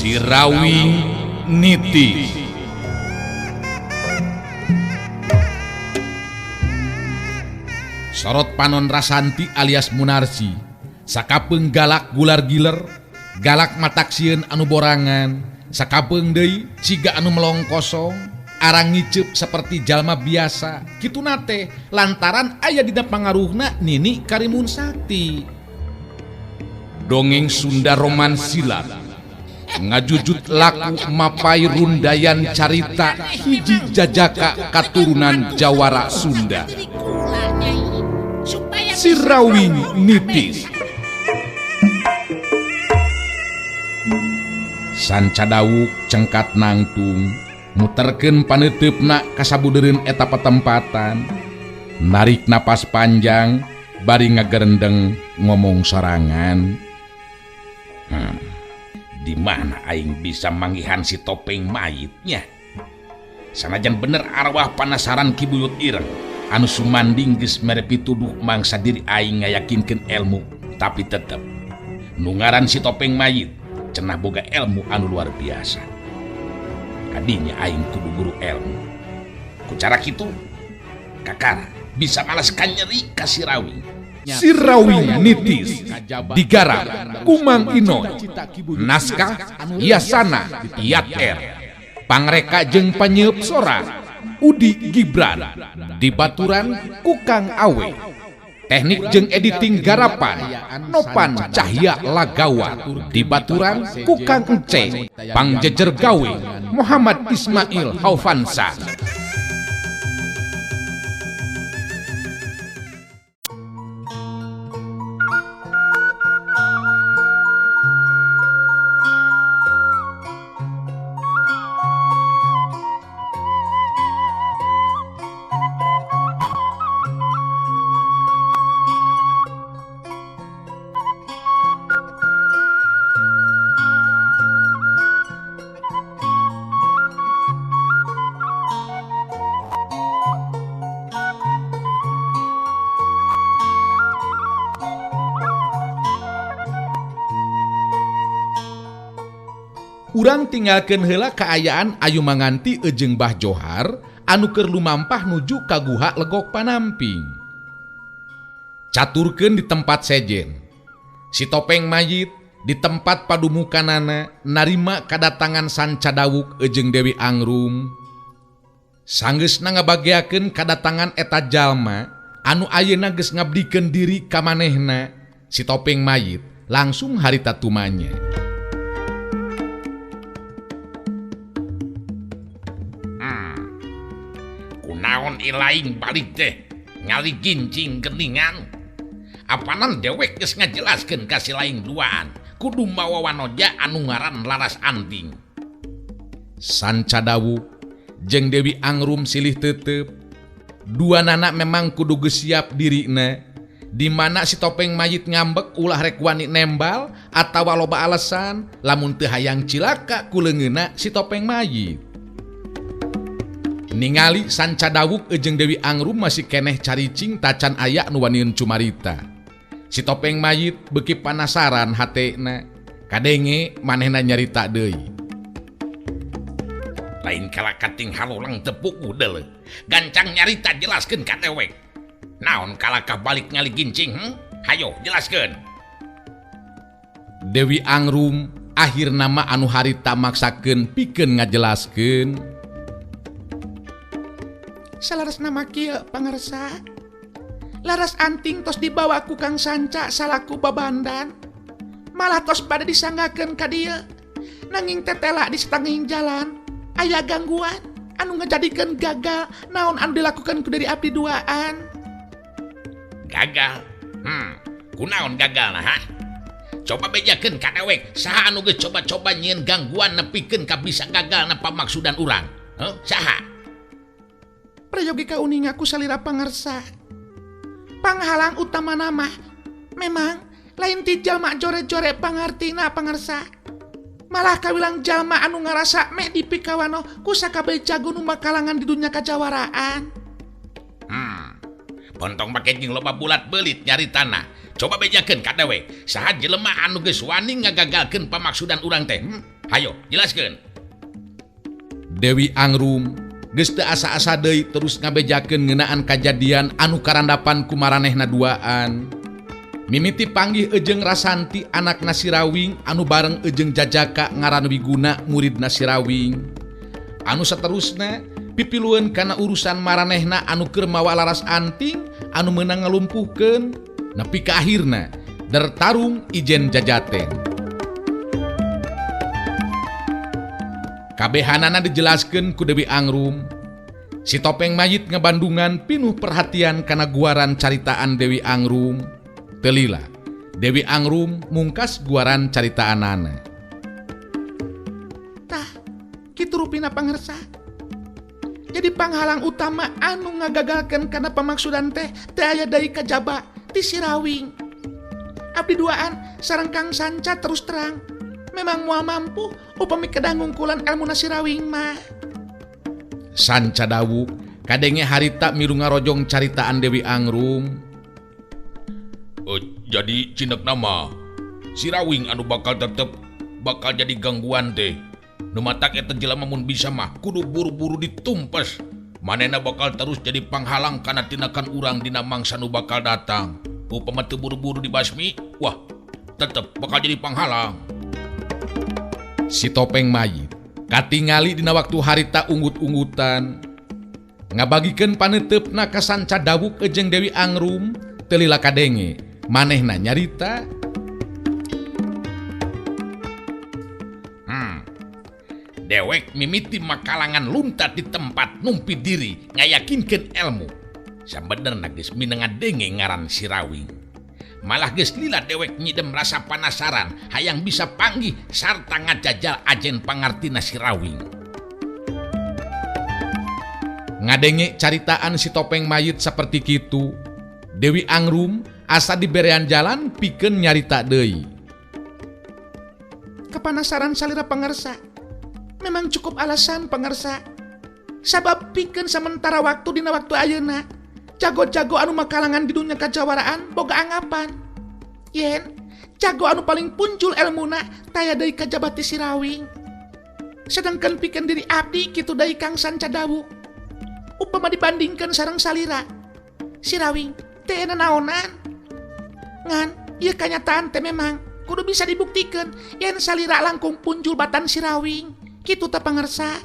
Sirawing Nitis. Sorot panon Rasanti alias Munarsi sakapeung galak gular giler, galak matak sieun anu borangan, sakapeung deui siga anu melong kosong, arang ngiceup seperti jalma biasa. Kituna teh lantaran aya dina pangaruhna Nini Karimun Sakti. Dongeng Sunda Roman Silat ngajujut laku mapai rundayan carita hiji jajaka katurunan Jawara Sunda. Sirawing Nitis. Sanca dawuk cengkat nangtung muterkeun paneuteup kasabudereun eta patempatan, narik napas panjang bari ngagerendeng ngomong sorangan. Di mana aing bisa manggihan si topeng mayitnya? Sanajan bener arwah panasaran Ki Buyut Ireng anu sumanding geus mere pituduh mangsa diri aing ngayakinkeun ilmu, tapi tetep nu ngaran si topeng mayit cenah boga ilmu anu luar biasa. Kadinya aing kudu guru ilmu. Ku cara kitu kakara bisa malas kanyeri ka Sirawing. Sirawing Nitis digarap Kumang Inoy, naskah Yasana Yat R, pangreka jeung panyeup sora Udi Gibran, dibaturan Kukang Awe, teknik jeung editing garapan Nopan Cahya Lagawa, dibaturan Kukang Ence, pangjejer gawe Muhammad Ismail Haufansa. Urang tinggalkeun heula kaayaan Ayu Manganti jeung Bah Johar anu keur lumampah nuju ka Guha Legok Panamping. Caturkeun di tempat sejen. Si topeng mayit di tempat padumukanana narima kadatangan Sanca Dawuk jeung Dewi Angrum. Sanggeusna ngabageakeun kadatangan eta jalma anu ayeuna geus ngabdikeun diri ka manehna, si topeng mayit langsung harita tumanya. Kunaon ilaing balik teh ngali gincing geningan. Apanan dewek geus ngajelaskeun ka si laing duaan kudu mawa wanoja anu ngaran Laras Anting. Sanca Dawuk jeung Dewi Angrum silih tetep. Dua nana memang kudu geus siap dirina. Di mana si topeng mayit ngambek ulah rek wani nembal atawa loba alasan lamun teu hayang cilaka ku leungeunna si topeng mayit. Ningali Sanca Dawuk jeung Dewi Angrum masih keneh caricing tacan aya nu waniun cumarita. Si topeng mayit beuki panasaran hatena. Kadenge manehna nyarita deui. Lain kalakating halulang tepuk deuleu. Gancang nyarita jelaskeun ka dewek. Naon kalakah balik ngali gincing? Hayo jelaskeun. Dewi Angrum akhir nama anu harita maksakeun pikeun ngajelaskeun. Salaras nama kieu pangarsa. Laras Anting tos dibawa ku Kang Sanca salaku babandan. Malah tos bade disanggakeun ka dieu. Nanging tetela di setengah jalan aya gangguan anu ngajadikeun gagal naon anu dilakukan ku dari abdi duaan. Gagal? Kunaon gagal nah ha? Coba bejakeun ka dewek saha anu geus coba-coba nyieun gangguan nepikeun ka bisa gagal na pamaksudan urang. Heuh, saha? Prayogi kauninga ku salira pangarsa. Panghalang utama nama memang lain ti jalma jore-jore pangartina pangarsa. Malah kawilang jalma anu ngarasa meh dipikawano ku sakabeh jago nu makalangan di dunya kajawaraan. Bontong make jeung loba bulat beulit nyari tanah. Coba bejakeun ka dewek saha jelema anu geus wani ngagagalkeun pamaksudan urang teh. Hayo, jelaskeun. Dewi Angrum geus teu asa-asa deui terus ngabejakeun ngeunaan kajadian anu karandapan ku maranehna duaan. Mimiti panggih ejeng Rasanti anakna Sirawing anu bareng ejeng Jajaka ngaran Wiguna muridna Sirawing. Anu saterusna pipilueun kana urusan maranehna anu keur mawa laras anting anu meunang ngalumpuhkeun nepi ka akhirna dertarung Ijen Jajaten. Kabehanana dijelaskeun ku Dewi Angrum. Si topeng mayit ngebandungan pinuh perhatian kana guaran caritaan Dewi Angrum. Telila, Dewi Angrum mungkas guaran caritaanana. Tah, kitu rupina pangersa. Jadi panghalang utama anu ngagagalkeun kana pamaksudan teh teu aya deui kajaba ti Sirawing. Abdi duaan sareng Kang Sanca terus terang memang moal mampu upami kedah ngungkulan elmuna Sirawing mah. Sanca Dawuk kadenge harita milu ngarojong caritaan Dewi Angrum. Jadi cindeuk nama Sirawing anu bakal tetep bakal jadi gangguan teh. Nu matak eta jelema mun bisa mah kudu buru-buru ditumpes. Manehna bakal terus jadi panghalang kana tindakan urang dina mangsa nu bakal datang. Upama teu buru-buru dibasmi, wah tetep bakal jadi panghalang. Si topeng mayit katingali dina waktu harita unggut-unggutan ngabagikeun paneuteup ka Sanca Dawuk jeung Dewi Angrum. Telila kadenge manehna nyarita. Dewek mimiti makalangan lunta di tempat numpi diri ngayakinkeun elmu. Sabenerna geus mineng denge ngaran Sirawing. Malah geus lila dewek nyidem rasa panasaran hayang bisa panggih sarta ngajajal ajen pangartina Sirawing. Ngadenge caritaan si topeng mayit saperti kitu, Dewi Angrum asa diberean jalan pikeun nyarita deui. Kepanasaran salira pangersa. Memang cukup alasan pangersa. Sabab pikeun sementara waktu dina waktu ayeuna, jago-jago anu makalangan di dunya kajawaraan boga anggapan. Yen jago anu paling puncul elmuna taya deui kajaba ti Sirawing. Sedangkan pikeun diri abdi kitu deui Kang Sanca Dawuk. Upama dibandingkeun sareng salira, Sirawing teh naonan. Ngan ieu kanyataan teh memang kudu bisa dibuktikeun yen salira langkung punjul batan Sirawing. Kitu teh pangersa.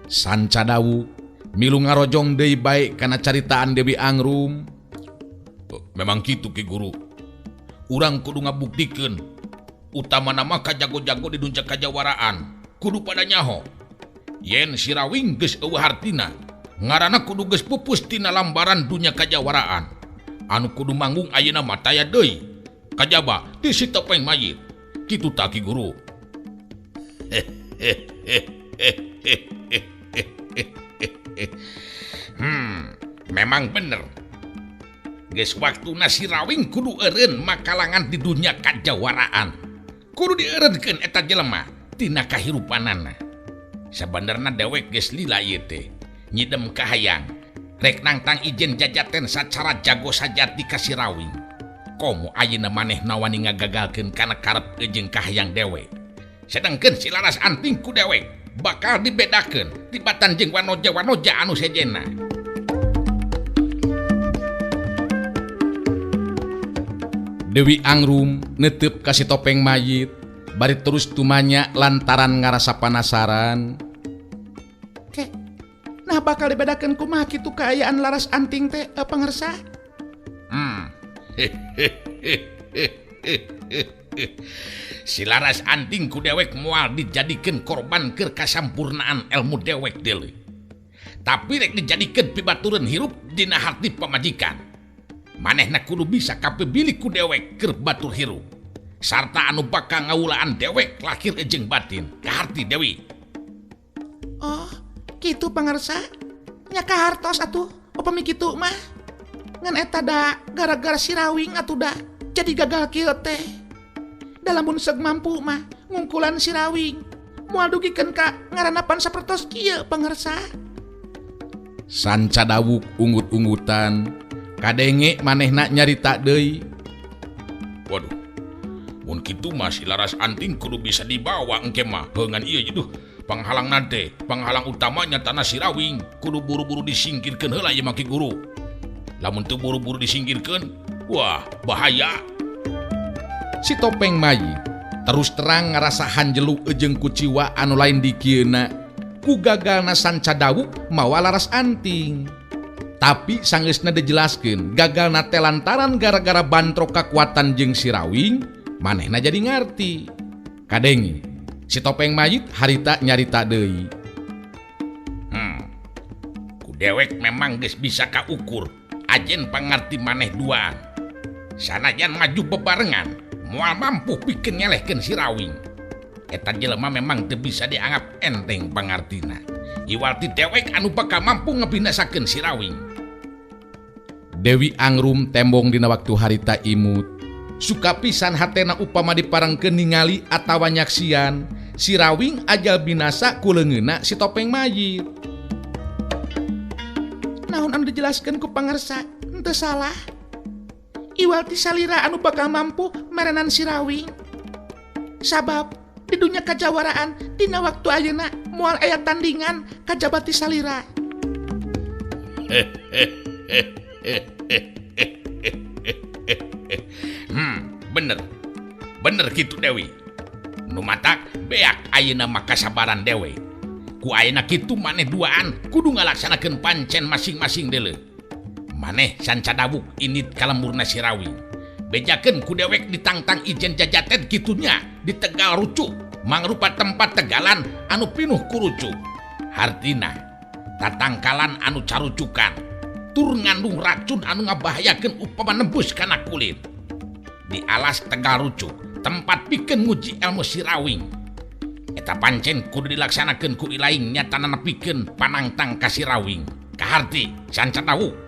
Sanca Dawuk milu ngarojong deui bae kana caritaan Dewi Angrum. Memang kitu Ki Guru. Urang kudu ngabuktikeun utamana mah ka jago-jago di dunya kajawaraan kudu pada nyaho yen Sirawing geus eueuh hartina. Ngaranna kudu geus pupus tina lambaran dunya kajawaraan. Anu kudu manggung ayeuna mah taya deui kajaba ti si topeng mayit. Kitu ta Ki Guru. Memang bener. Geus waktuna Sirawing kudu eureun makalangan di dunya kajawaraan. Kudu dieureunkeun eta jelema tina kahirupanana. Sabenerna dewek geus lila ieu teh. Nyidem kahayang rek nangtang Ijen Jajaten sacara jago sajati ka Sirawing. Komo ayeuna manehna wani ngagagalkeun kana karep jeung kahayang dewek. Sedangkeun si laras anting ku dewek bakal dibedakeun tibatan jeung wanoja-wanoja anu sejenna. Dewi Angrum netep ka si topeng mayit bari terus tumanya lantaran ngarasa panasaran. Ke, nah bakal dibedakeun kumaha kitu kaayaan laras anting teh pangersa? Si laras anting ku dewek moal dijadikeun korban keur kasampurnaan elmu dewek deui. Tapi rek dijadikeun pibatureun hirup dina harti pamajikan. Manehna kudu bisa kapibilik ku dewek keur batur hirup. Sarta anu bakal ngawulaan dewek lahir jeung batin kaharti Dewi. Oh, kitu pangersa. Nya kahartos atuh upami kitu mah. Ngan eta da gara-gara Sirawing atuh da jadi gagal kieu teh. Da lamun seug mampu mah ngungkulan Sirawing moal dugikeun ka ngaranapan sapertos kieu pangersa. Sanca Dawuk unggut-unggutan kadenge manehna nyarita deui. Waduh, Mun kitu mah si Laras Anting kudu bisa dibawa engke mah. Heuh ngan ieu duh panghalang nate, panghalang utamanya tanah Sirawing kudu buru-buru disingkirkeun heula ieu mah Ki Guru. Lamun teu buru-buru disingkirkeun, wah bahaya. Si topeng mayit terus terang ngarasa hanjelu jeung kuciwa anu lain dikieuna ku gagalna Sanca Dawuk mawa Laras Anting. Tapi sanggeusna dijelaskeun gagalna teh lantaran gara-gara bantrok kakuatan jeung Sirawing, manehna jadi ngarti. Kadenge si topeng mayit harita nyarita deui. Ku dewek memang geus bisa kaukur ajen pangarti maneh duaan. Sanajan maju bebarengan moal mampu pikeun ngelehkeun Sirawing. Eta jelema memang teu bisa dianggap enteng pangartina. Iwal ti dewek anu bakal mampu ngebinasakeun Sirawing. Dewi Angrum tembong dina waktu harita imut. Suka pisan hatena upama diparengkeun ningali atawa nyaksian Sirawing ajal binasa ku leungeunna si topeng mayit. Naon anu dijelaskeun ku pangarsa henteu salah. Iwal ti salira anu bakal mampu merenan Sirawing. Sabab di dunya kajawaraan dina waktu ayeuna moal aya tandingan kajaba ti salira. Bener. Bener kitu Dewi. Nu matak beak ayeuna mah kasabaran dewe. Ku ayeuna kitu maneh duaan kudu ngalaksanakeun pancen masing-masing deuleu. Maneh Sanca Dawuk init ka lemburna Sirawing. Bejakeun ku dewek ditangtang ijen jajaten kitunya di Tegal Rucuk, mangrupa tempat tegalan anu pinuh ku rucuk. Hartina tatangkalan anu carucukan tur ngandung racun anu ngabahayakeun upama nembus kana kulit. Di alas Tegal Rucuk tempat pikeun nguji ilmu Sirawing. Eta pancen kudu dilaksanakeun ku ilaing nyatana nepikeun panangtang ka Sirawing. Kaharti Sanca Dawuk.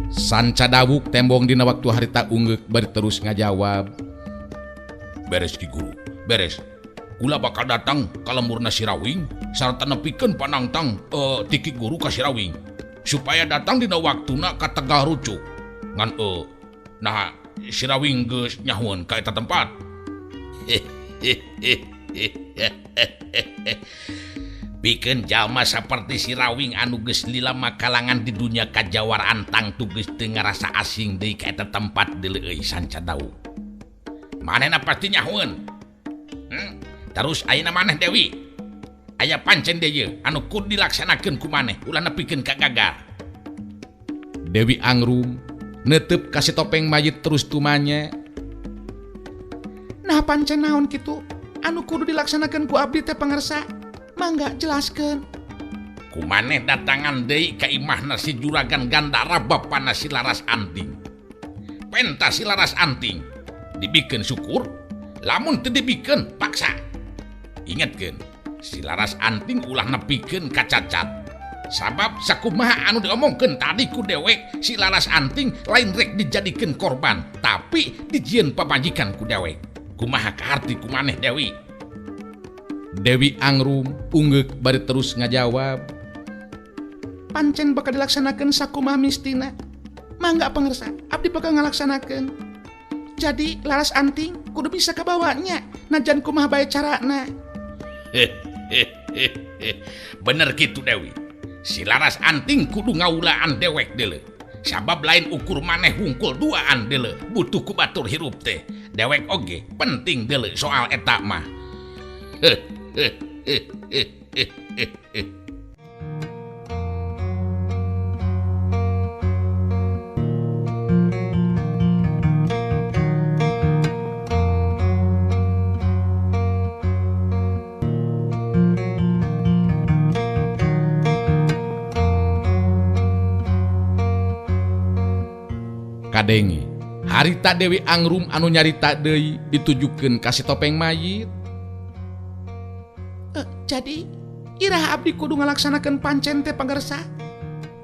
Sanca Dawuk tembong dina waktu harita ungeuk bari terus ngajawab. Beres Ki Guru, beres. Kula bakal datang ka lemburna Sirawing sarta nepikeun panangtang ti Ki Guru ka Sirawing supaya datang dina waktuna ka Tegal Rucuk. Ngan nah Sirawing geus nyahueun ka eta tempat. Pikeun jalma saperti Sirawing anu geus lila makalangan di dunia kajawaraan tangtu geus teu ngarasa asing deui ka eta tempat deuleu euy Sanca Dawuk. Manehna pasti nyahueun. Terus ayeuna maneh Dewi. Aya pancen deui anu kudu dilaksanakeun ku maneh ulah nepikeun ka gagal. Dewi Angrum netep ka si topeng mayit terus tumanya. Nah pancen naon kitu anu kudu dilaksanakeun ku abdi teh pangarsa? Mangga jelaskeun. Ku maneh datangan deui ka imahna si Juragan Gandara bapana si Laras Anting. Penta si Laras Anting dibikeun syukur, lamun teu dibikeun paksa. Ingetkeun, si Laras Anting ulah nepikeun ka cacat. Sabab sakumaha anu diomongkeun tadi ku dewek, si Laras Anting lain rek dijadikeun korban, tapi dijieun pamajikan ku dewek. Kumaha kaharti ku maneh Dewi? Dewi Angrum ungeuk bari terus ngajawab. Pancen bakal dilaksanakeun sakumaha mistina. Mangga pangersa, abdi bakal ngalaksanakeun. Jadi Laras Anting kudu bisa kabawanya, najan kumaha bae carana. Bener kitu Dewi. Si Laras Anting kudu ngaulaan dewek deuleu. Sabab lain ukur maneh hungkul duaan deuleu, butuh ku batur hirup teh. Dewek oge penting deuleu soal eta mah. Kadenge harita Dewi Angrum anu nyarita deui ditujukeun ka si topeng mayit. Jadi iraha abdi kudu ngalaksanakeun pancen teh pangarsa.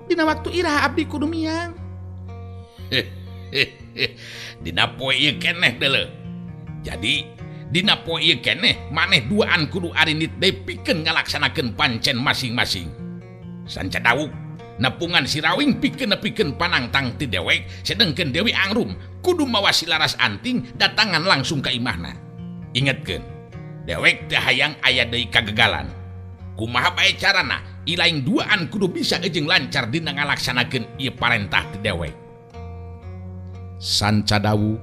Dina waktu iraha abdi kudu miang. Dina poe ieu keneh deuleu. Jadi dina poe ieu keneh maneh duaan kudu arinit deui pikeun ngalaksanakeun pancen masing-masing. Sanca Dawuk nepungan Sirawing pikeun nepikeun panangtang ti dewek, sedengkeun Dewi Angrum Kudu mawa si Laras Anting datangan langsung ka imahna. Ingetkeun, dewek teu hayang aya deui kagagalan. Kumaha bae carana, ilaing duaan kudu bisa jeung lancar dina ngalaksanakeun ieu parentah ti dewek. Sanca Dawuk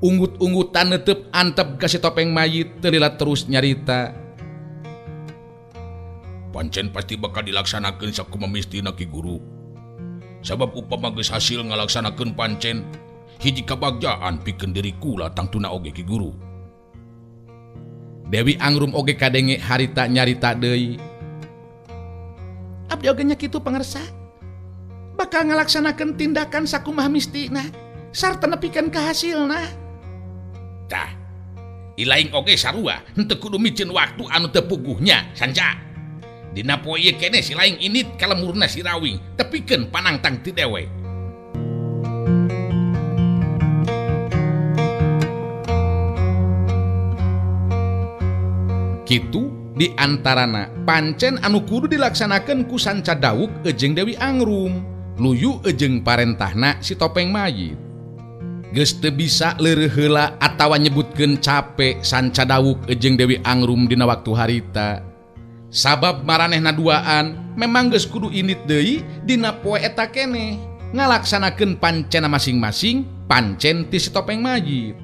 unggut-unggutan neuteup antep ka si topeng mayit teu lila terus nyarita. Pancen pasti bakal dilaksanakeun sakumaha mistina Ki Guru. Sabab upama geus hasil ngalaksanakeun pancen hiji kabagjaan pikeun diri kula tangtuna oge Ki Guru. Dewi Angrum oge kadenge harita nyarita deui. Abdi oge nya kitu pangersa. Bakal ngalaksanakeun tindakan sakumaha mistina sarta nepikeun ka hasilna. Tah, ilaing oge sarua henteu kudu miceun waktu anu teu puguhnya Sanca. Dina poe ieu keneh si laing init ka lemurna si Rawing tepikeun panangtang ti dewek. Kitu di antarana pancen anu kudu dilaksanakeun ku Sanca Dawuk jeung Dewi Angrum luyu jeung parentahna si topeng mayit. Geus teu bisa leureuh heula atawa nyebutkeun cape Sanca Dawuk jeung Dewi Angrum dina waktu harita. Sabab maranehna duaan memang geus kudu indit deui dina poe eta keneh ngalaksanakeun pancena masing-masing pancen ti si topeng mayit.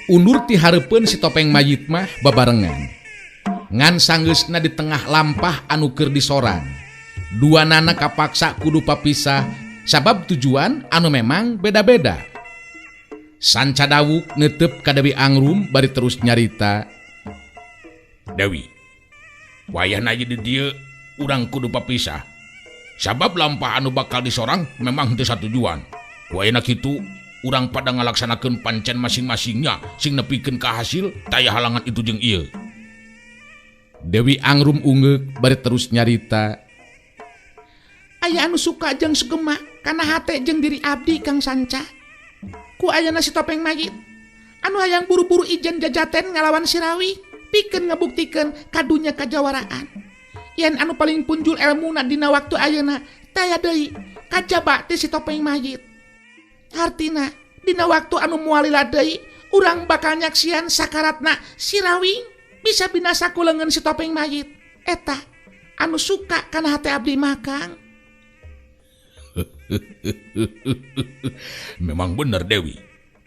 Undur ti hareupeun si topeng mayit mah babarengan. Ngan sanggeusna di tengah lampah anu keur disorang. Dua nana kapaksa kudu papisah sabab tujuan anu memang beda-beda. Sanca Dawuk neuteup ka Dewi Angrum bari terus nyarita. Dewi, wayahna ieu di dieu urang kudu papisah. Sabab lampah anu bakal disorang memang henteu satujuan. Wayahna kitu urang pada ngalaksanakeun pancen masing-masingnya sing nepikeun ka hasil taya halangan itu jeung ieu. Dewi Angrum ungeuk bari terus nyarita. Aya anu suka jeung sugema kana hate jeung diri abdi Kang Sanca. Ku ayana si topeng mayit anu hayang buru-buru ijen jajaten ngalawan si Rawi pikeun ngabuktikeun kadunya kajawaraan. Yen anu paling punjul elmuna dina waktu ayeuna taya deui kajaba ti si topeng mayit. Hartina dina waktu anu moal lila deui urang bakal nyaksian sakaratna si Rawing bisa binasa ku leungeun si topeng mayit. Eta anu suka kana hate abdi mah Kang. Memang bener Dewi.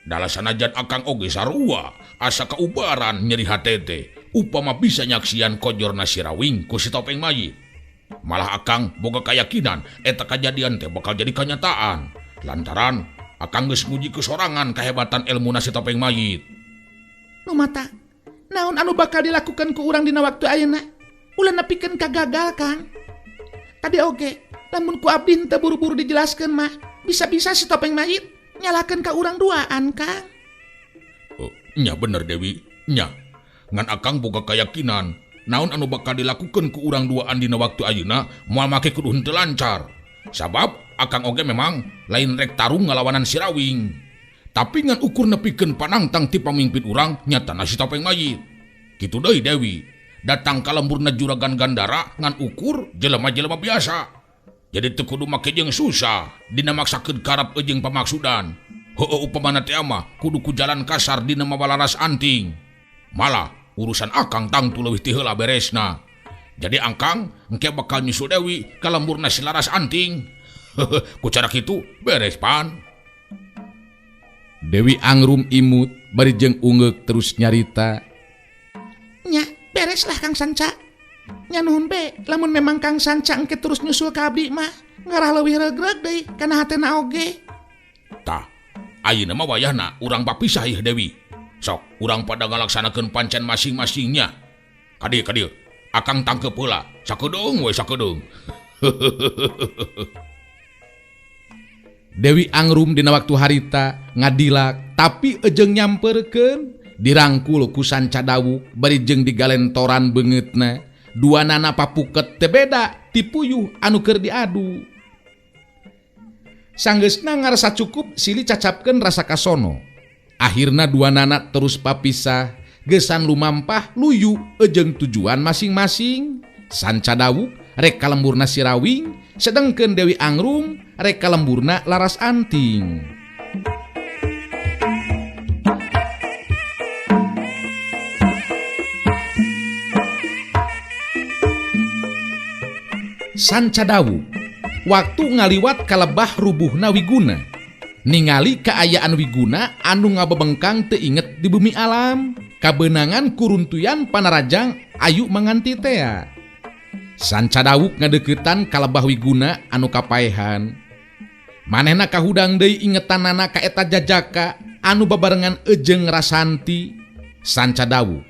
Dala sanajan akang oge sarua asa kaubaran nyeri hate teh upama bisa nyaksian kojorna si Rawing ku si topeng mayit. Malah akang boga kayakinan eta kajadian teh bakal jadi kanyataan lantaran akang geus nguji kesorangan kehebatan ilmu si topeng mayit. Nu mata, naon anu bakal dilakukan ku urang dina waktu ayeuna? Ulah nepikeun kagagal, Kang. Tadi oge, lamun ku abdi henteu buru-buru dijelaskeun mah, bisa-bisa si topeng mayit nyalakeun ka urang duaan, Kang. Oh, nya bener Dewi, nya. Ngan akang boga keyakinan, naon anu bakal dilakukan ku urang duaan dina waktu ayeuna moal make kudu henteu lancar. Sabab akang oge memang lain rek tarung ngalawanan si Rawing. Tapi ngan ukur nepikeun panangtang ti pamimpin urang nyatana si topeng mayit. Kitu deui Dewi, datang ka lemburna juragan Gandara ngan ukur jelema-jelema biasa. Jadi teu kudu make jeung susah dina maksakeun karep jeung pamaksudan. Heueuh upamana teh mah kudu ku jalan kasar dina mawalaras anting. Malah urusan akang tangtu leuwih ti heula beresna. Jadi angkang engke bakal nyusul Dewi ka lemburna si Laras Anting. Ku cara kitu beres pan. Dewi Angrum imut bari jeung ungeuk terus nyarita. Nya bereslah Kang Sanca. Nya nuhun be lamun memang Kang Sanca engke terus nyusul ka abdi mah ngarah leuwih regreg deui kana hatena oge. Tah, ayeuna mah wayahna urang papisah ieu Dewi. Sok urang pada ngalaksanakeun pancen masing-masingnya. Ka dieu ka dieu. Akang tangkep heula. Sakedeung we sakedeung. Dewi Angrum dina waktu harita ngadilak tapi ejeng nyamperkeun dirangkul ku Sanca Dawuk bari jeung digalentoran beungeutna. Dua nana papuket teu beda ti puyuh anu keur diadu. Sanggeusna ngarasa cukup silih cacapkeun rasa kasono. Akhirna dua nana terus papisah, gesan lumampah luyu ejeng tujuan masing-masing. Sanca Dawuk rek kalemburna Sirawing, sedengkeun Dewi Angrum rek kalemburna Laras Anting. Sanca Dawuk waktu ngaliwat kalebah rubuhna Wiguna, ningali kaayaan Wiguna anu ngabebengkang teu inget di bumi alam, kabeunangan kuruntuyan panarajang ayu manganti tea. Sanca Dawuk ngadeuketan kalebah Wiguna anu kapaehan. Manehna kahudang deui ingetanana ka eta jajaka anu babarengan ejeng Rasanti. Sanca Dawuk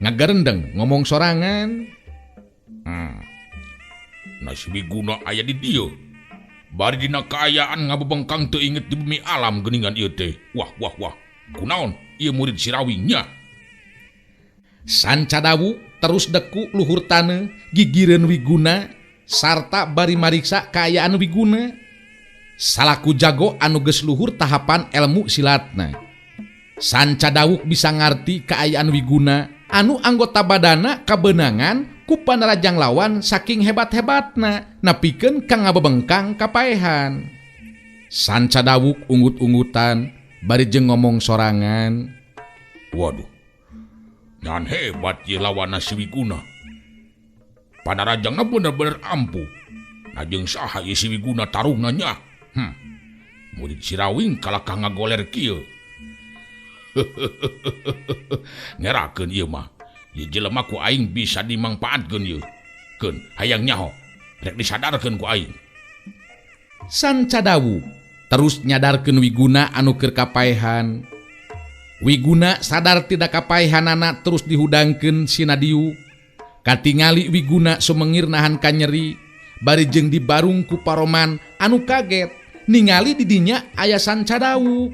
ngagerendeng ngomong sorangan. Nah si Wiguna aya di dieu. Bari dina kaayaan ngabebengkang teu inget di bumi alam geuningan ieu teh. Wah wah wah. Kunaon ieu murid Sirawingnya? Sanca Dawuk terus deku luhur taneuh gigireun Wiguna sarta bari mariksa kaayaan Wiguna. Salaku jago anu geus luhur tahapan ilmu silatna. Sanca Dawuk bisa ngarti kaayaan Wiguna anu anggota badana kabeunangan ku panarajang lawan saking hebat-hebatna napikeun ka ngabebengkang kapaehan. Sanca Dawuk unggut-unggutan bari jeung ngomong sorangan. Waduh. Ngan hebat ieu lawanna si Wiguna. Panarajangna bener-bener ampuh. Nah jeung saha ieu si Wiguna tarungna nya? Murid Sirawing kalakah ngagoler kieu. Ngerakeun ieu mah. Ieu jelema ku aing bisa dimangpaatkeun ieu. Keun hayang nyaho, rek disadarkeun ku aing. Sanca Dawuk terus nyadarkeun Wiguna anu keur kapaehan. Wiguna sadar tidak kapaehanana terus dihudangkeun sinadiu. Katingali Wiguna sumengir nahan kanyeri, bari jeung dibarung ku paroman anu kaget ningali di dinya aya Sanca Dawuk.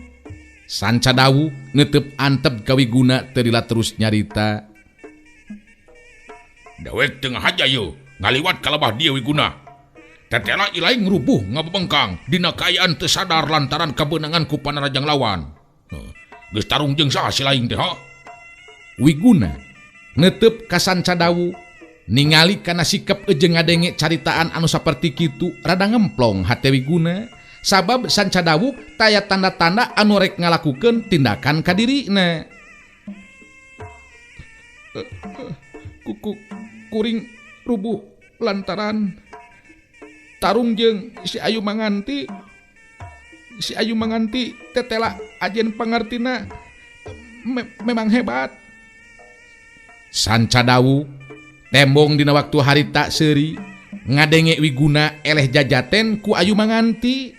Sanca Dawuk netep antep ka Wiguna teu lila terus nyarita. Dewek teu ngahaja ieu, ngaliwat kalebah dieu Wiguna. Tetela ilaing rubuh ngabebengkang dina kaayaan teu sadar lantaran kabeunangan ku panarajang lawan. Geus tarung jeung saha si laing teh ha? Wiguna netep ka Sanca Dawuk ningali kana sikep jeung ngadenge caritaan anu saperti kitu rada ngemplong hate Wiguna sabab Sanca Dawuk taya tanda-tanda anu rek ngalakukeun tindakan ka dirina. Kuku kuring rubuh lantaran tarung jeung si Ayu Manganti. Si Ayu Manganti tetela ajen pangartina memang hebat. Sanca Dawuk tembong dina waktu harita seuri ngadenge Wiguna eleh jajaten ku Ayu Manganti.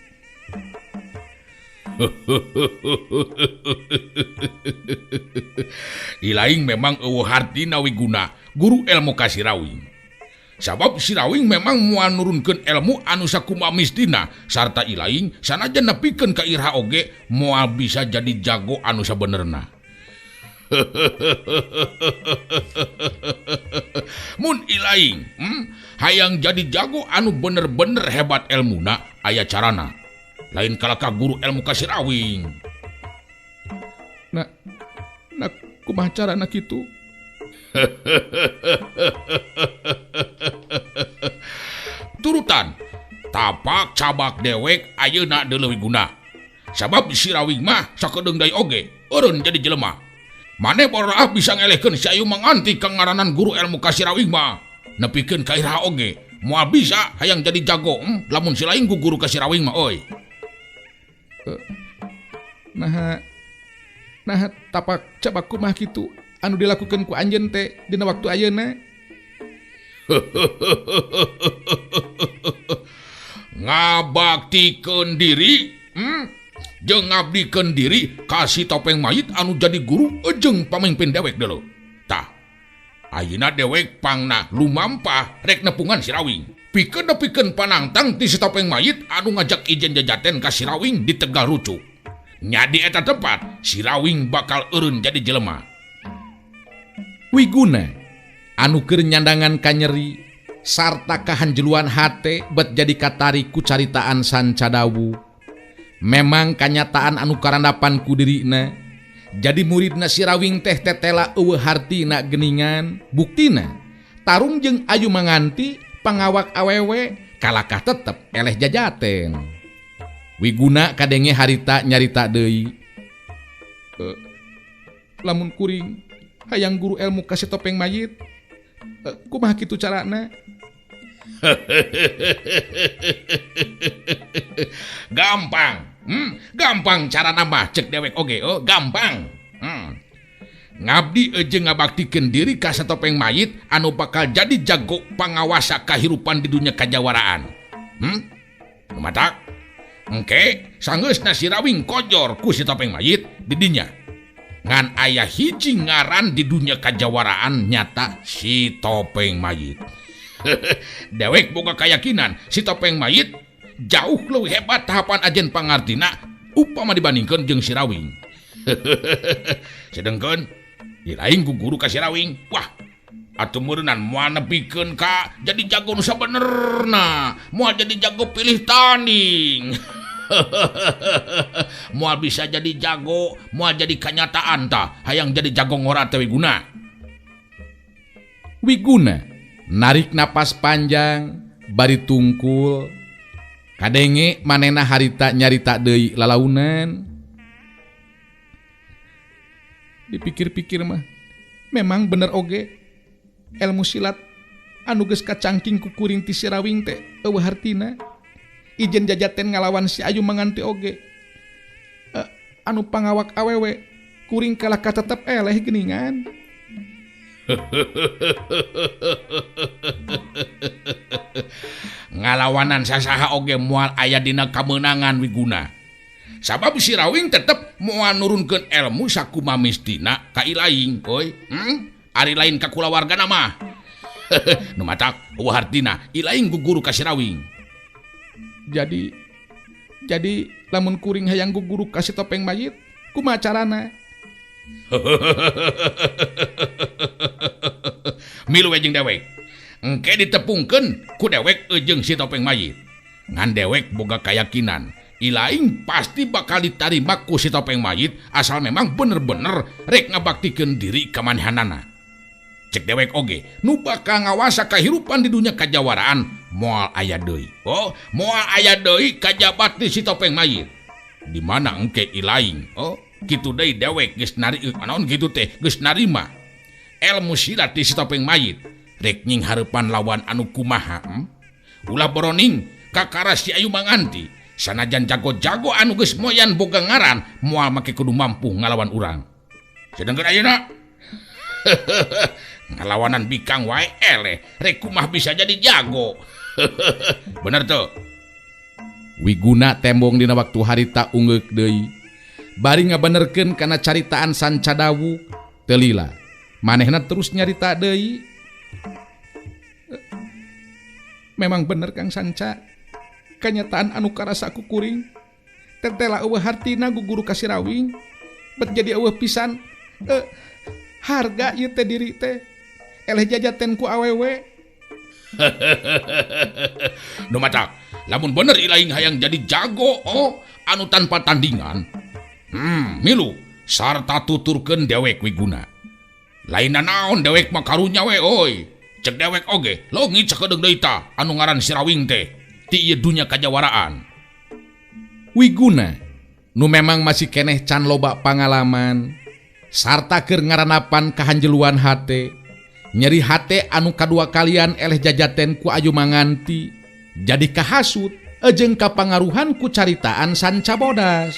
Ilaing memang eueuh hartina Wiguna guru ilmu ka Sirawing. Sabab Sirawing memang moal nurunkeun ilmu anu sakumaha mistina sarta ilaing sanajan nepikeun ka iraha oge moal bisa jadi jago anu sabenerna. Mun ilaing hayang jadi jago anu bener-bener hebat elmuna aya carana. Lain kalakah guru ilmu ka Sirawing. Nah, nah kumaha carana kitu? Turutan tapak cabak dewek ayeuna deuleuh Wiguna. Sabab Sirawing mah sakedeung deui oge eureun jadi jelema. Maneh boroah bisa ngelehkeun si Ayu Manganti ka ngaranan guru ilmu ka Sirawing mah. Nepikeun ka iraha oge moal bisa hayang jadi jago lamun si lain ku guru ka Sirawing mah euy. Nah tapak cabak kumaha kitu anu dilakukan ku anjeun teh dina waktu ayeuna? Ngabaktikeun diri Jeung ngabdikeun diri ka si topeng mayit anu jadi guru jeung pamimpin dewek deuleu. Tah, ayeuna dewek pangna lumampah rek nepungan si Rawing. Pikeun nepikeun panangtang ti si topeng mayit anu ngajak ijen jajaten ka si Rawing di Tegal Rucuk. Nya di eta tempat si Rawing bakal eureun jadi jelema. Wiguna anu keur nyandangan kanyeri sarta kahanjeluan hate bet jadi katarik ku caritaan Sanca Dawu. Memang kanyataan anu karandapan ku dirina jadi muridna si Rawing teh tetela eueuh hartina geuningan. Buktina tarung jeung Ayu Manganti pangawak awewe kalakah tetep eleh jajaten. Wiguna kadenge harita nyarita deui. Lamun kuring hayang guru ilmu ka si topeng mayit, kumaha kitu carana? Gampang. Gampang carana mah cek dewek oge, oh gampang. Ngabdi jeung ngabaktikeun diri ka si topeng mayit anu bakal jadi jago pangawasa kahirupan di dunia kajawaraan. Matak engke sanggeusna si Rawing kojor ku si topeng mayit di dinya. Ngan aya hiji ngaran di dunia kajawaraan nyata si topeng mayit. Dewek boga keyakinan si topeng mayit jauh leuwih hebat tahapan ajen pangartina upama dibandingkeun jeung si Rawing. Sedengkeun dilaing ku guru ka si Rawing, wah atuh meureunnan moal nepikeun ka jadi jago nu sabenerna, moal jadi jago pilih tanding. Moal bisa jadi jago, moal jadi kanyataan tah hayang jadi jago ngora teh Wiguna. Wiguna narik napas panjang bari tungkul. Kadenge manena harita nyarita deui lalaunan. Dipikir-pikir mah memang bener oge ilmu silat anu geus kacangking ku kuring ti si Rawing teh eueuh hartina. Ijen jajaten ngalawan si Ayu Manganti oge. Anu pangawak awewe kuring kalah katetep eleh geuningan. Ngalawanan sasaha oge moal aya dina kameunangan Wiguna. Sabab si Rawing tetep moal nurunkeun ilmu sakumaha mistina ka ilaing euy. Ari lain ka kulawargana mah. Nu matak eueuh hartina ilaing guguru ka si Rawing. Jadi lamun kuring hayang guguru ka si topeng mayit kumaha carana? Milu we jeung dewek. Engke ditepungkeun ku dewek jeung si topeng mayit. Ngan dewek boga kayakinan ilaing pasti bakal ditarima ku si topeng mayit asal memang bener-bener rek ngabaktikeun diri ka manehanana. Cek dewek oge nu bakal ngawasa kahirupan di dunia kajawaraan moal aya deui. Oh, moal aya deui kajabat di si topeng mayit. Di mana engke ilaing? Oh, kitu deui dewek geus nari naon kitu teh geus narima ilmu silat di si topeng mayit. Rek nying hareupan lawan anu kumaha? Ulah boroning kakara si Ayu Manganti sanajan jago-jago anu geus moyan boga ngaran moal make kudu mampu ngalawan urang. Sedengkeun ayeuna ngalawanan bikang wae eleh rek kumaha bisa jadi jago. Bener tuh. Wiguna tembong dina waktu harita ungeuk deui. Bari ngabenerkeun kana caritaan Sanca Dawu teu lila. Manehna terus nyarita deui. Memang bener Kang Sanca. Kanyataan anu karasa ku kuring tetela eueuh hartina guguru ka si Rawing bet jadi eueuh pisan harga ieu teh diri teh eleh jajaten ku awewe. Nu matak lamun bener ilaing hayang jadi jago oh anu tanpa tandingan. Milu sarta tuturkeun dewek Wiguna. Lain naon dewek mah karunya we oi. Cek dewek oge leungit sakedeung deui tah anu ngaran si Rawing teh ti ieu dunya kajawaraan. Wiguna nu memang masih keneh can loba pangalaman sarta keur ngaranapan kahanjeluan hate nyeri hate anu kadua kalian eleh jajaten ku Ayu Manganti jadi kahasut jeung kapangaruhan ku caritaan Sanca Bodas.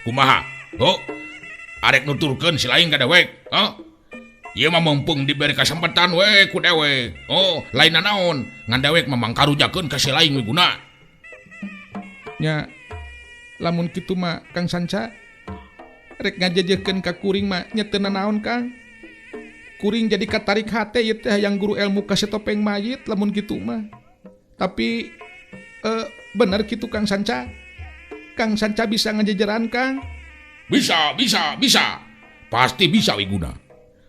Kumaha? Oh, arek nuturkeun si lain ka dewek. Oh. Ieu mah mumpung diberi kasempatan we ku dewek. Oh, lain naon, ngan dewek mah mangkarujakeun ka si lain Wiguna. Nya lamun kitu mah Kang Sanca rek ngajejekeun ka kuring mah nya teu nanaon Kang. Kuring jadi katarik hate ieu teh hayang guru ilmu ka si topeng mayit lamun kitu mah. Tapi bener kitu Kang Sanca. Kang Sanca bisa ngajejeran Kang? Bisa, bisa, bisa. Pasti bisa Wiguna.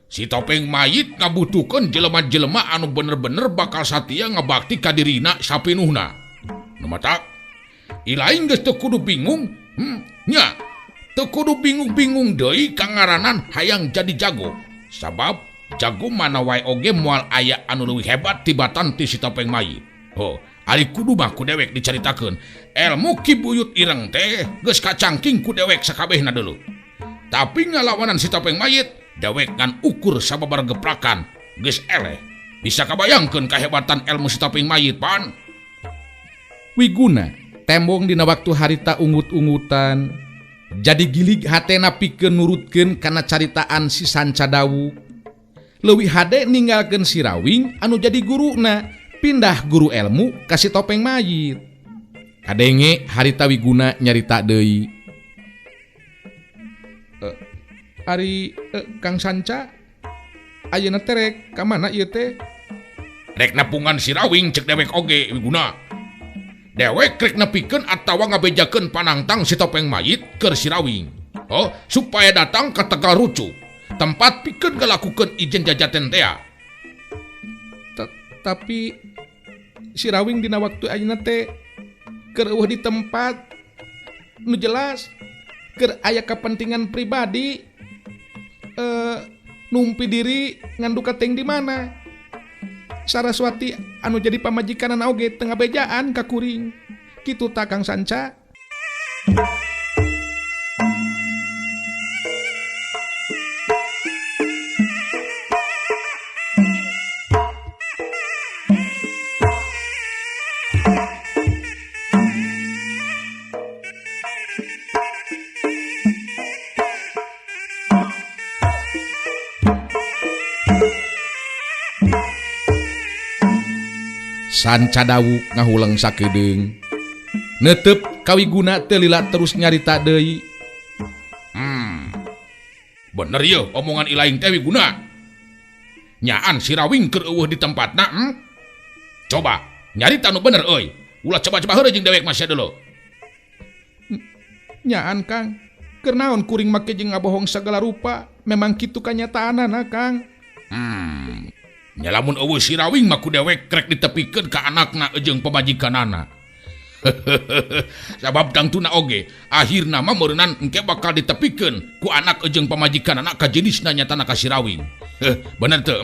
Si topeng mayit ngabutuhkeun jelema-jelema anu bener-bener bakal satia ngabakti ka dirina sapinuhna. Nu matak ilaing geus teu kudu bingung, nya. Teu kudu bingung-bingung deui ka ngaranan hayang jadi jago. Sabab jago mana wae oge moal aya anu leuwih hebat tibatan ti si topeng mayit. Oh, ari kudu mah ku dewek dicaritakeun. Elmu Ki Buyut Ireng teh geus kacangking ku dewek sakabehna deuleu. Tapi ngalawanan si topeng mayit, dewek ngan ukur sababar geprakan geus eleh. Bisa kabayangkeun kahebatan elmu si topeng mayit pan? Wiguna tembong dina waktu harita ungut-ungutan. Jadi gilig hatena pikeun nurutkeun kana caritaan si Sanca Dawuk. Leuwih hade ninggalkeun si Rawing anu jadi guruna, pindah guru elmu ka si topeng mayit. Kadenge harita Wiguna nyarita deui. Ari Kang Sanca ayeuna teh rek ka mana ieu teh? Rek nepungan si Rawing cek dewek oge Wiguna. Dewek rek nepikeun atawa ngabejakeun panangtang si topeng mayit keur si Rawing. Oh, supaya datang ka Tegal Rucuk, tempat pikeun ngalakukeun ijen jajaten tea. Tapi si Rawing dina waktu ayeuna teh keur eueuh di tempat nu jelas, keur aya kepentingan pribadi, numpi diri nganduka teh di mana. Saraswati anu jadi pamajikanana oge teu ngabejaan ka kuring. Kitu ta Kang Sanca? Sanca Dawuk ngahuleng sakedeung. Netep kawiguna teu lila terus nyarita deui. Bener yeuh omongan ilaing teh Wiguna. Nyaan si Rawing keur eueuh di tempatna, Coba nyarita nu bener euy. Ulah coba-coba heureuy jeung dewek mah sia deuleu. Nyaan Kang, keur naon kuring make jeung ngabohong sagala rupa, memang kitu kanyataanana Kang. Nya lamun eueuh si Rawing mah ku dewek krek ditepikeun ka anakna jeung pamajikanana. Sabab tangtuna oge akhirna mah meureunan engke bakal ditepikeun ku anak jeung pamajikanana ka jenisna nyatana ka si Rawing. Bener teu?